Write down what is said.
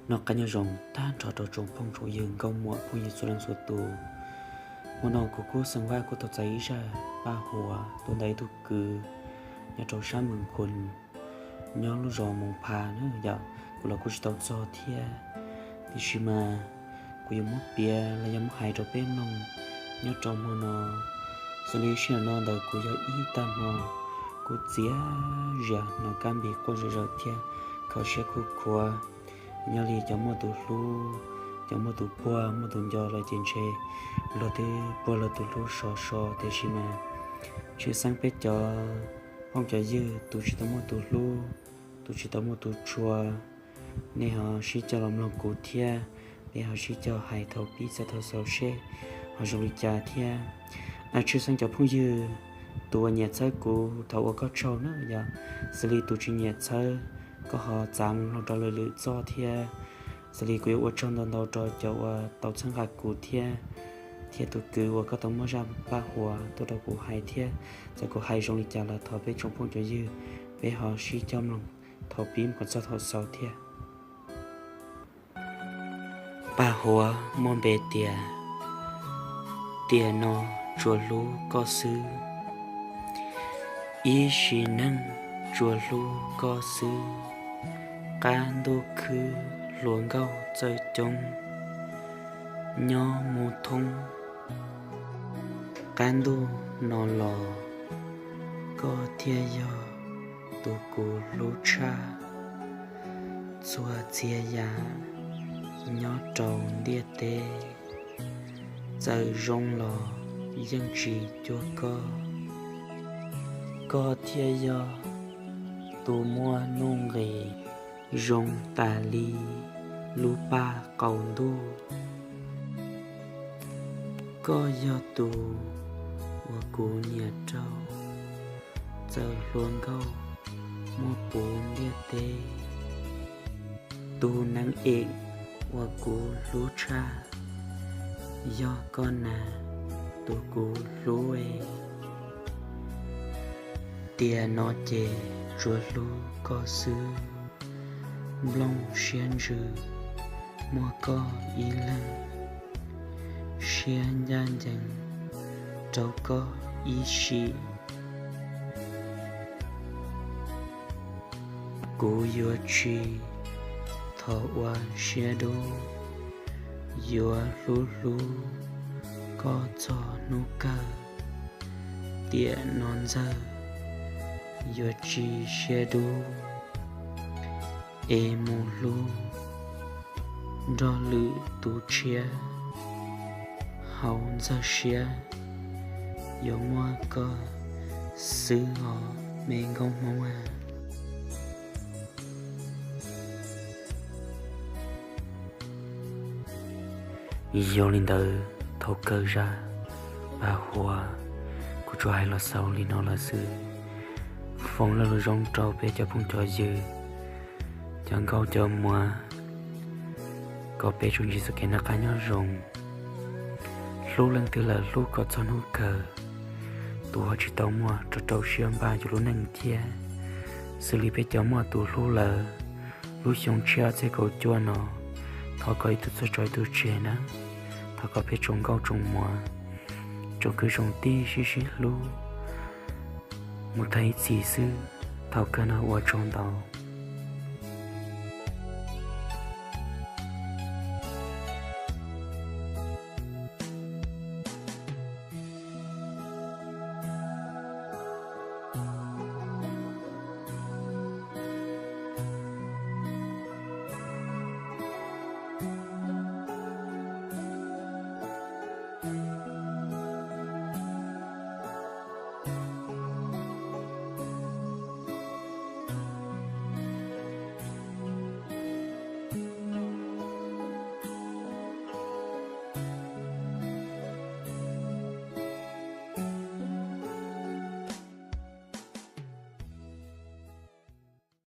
Noj qab nyob zoo tag nrho rau tsoom phooj tsoom ywg nkauj muam phooj ywg txhua leej txhua tus. Hmo no kuv Kub Xeem Vaj kuj tau txais ib zaj paj huam tuaj ntawm ib tug kwv nyob rau sab Moos Khun, nyob lub zos Moos Pha na yom. Kuv los kuj tsis tau txog thiab, tiam sis mas kuv yuav muab piav los yog muab hais rau peb mloog nyob rau hmo no. Xws li sij hawm no ntawm kuv yog ib tag hmo kuj txias zias hnav kab npis quaj zom zaws thiab kho siab khuj khuav. Nyob li cov muaj tus hlub, cov muaj tus puag muaj tus nco lawm ces ntshe luag twb puag luag tus hlub sov so, tiam sis mas tshwj xeeb peb cov phooj cov ywg tus tsis tau muaj tus hlub, tus tsis tau muaj tus tshua, nej ho sib coj los mloog kuv thiab peb ho sib coj hais thaum pib txog thaum xaus seb ho zoo li cas thiab. Tshwj xeeb cov phooj ywg, tus uas nyiam txhawb kuv thov ua koj tsaug na yom. Xws li tus tsis nyiam txhawb, koj ho txav mus mloog rau lwm lwm txoj thiab. Xws li kuv yuav ua tsaug ntau ntau rau cov uas tau txhawb nqa kuv thiab, thiab tus kwv uas koj tau muab zaj paj huam tuaj rau kuv hais thiab. Txawm kuv hais zoo li cas los thov peb tsoom phooj cov ywg peb ho sib coj mloog thaum pib mus kom txog thaum xaus thiab. Paj huam muaj npe tias Tiam no tsuas hlub koj xwb. Ib sim neej tsuas hlub koj xwb. Qab ntuj khwb hluas nkauj txawj coob nyob mus thoob qab ntuj no los, koj thiaj yog tus kuv hlub tshaj. Txhua txhia yam nyob rau ntiaj teb, txawm zoo los yeej tsis cuag koj. Koj thiaj yog tus muaj nuj nqis zoo tas li lub paj qaum ntuj. Koj yog tus uas kuv nyiam rau, txawm hluas nkauj muaj puv ntiaj teb. Tus neeg em uas kuv hlub tshaj, yog koj na tus kuv hlub. Tiam no ces tsuas hlub koj xwb. Nplooj siab ntsws muaj koj ib leeg, siab ncaj ncees rau koj ib sim. Kuv yuav tsis thov ua siab dub, yuav hlub hlub koj txog hnub kawg. Tiam no Ntxawg yuav tsis siab dub es mus hlub nrog lwm tus tshiab. Hauv Ntxawg siab yuav muaj koj xwb os me nkauj Hmoob a. Yog li ntawd thaum kawg zaj paj huam kuv tsuas hais los xaus li no lawm xwb. Foom lo lus zoo rau peb cov phooj cov ywg, cov nkauj cov muam, kom peb tsuas ntsib txoj kev noj qab nyob zoo. Hlub leej twg lawm hlub kom txog hnub kawg. Tus ho tsis tau muaj rau rau siab npaj yus lub neej thiab. Xws li peb cov muaj tus hlub lawm, lub xyoo tshiab txhiab kaum cuaj no, thov kom ib tug txawj tso ib tug tseg na. Thov kom peb tsoom nkauj tsoom muam, tsoom kwv tsoom tij sib sib hlub mus tag ib txhis xwb. Thaum kawg no ua tsaug ntau.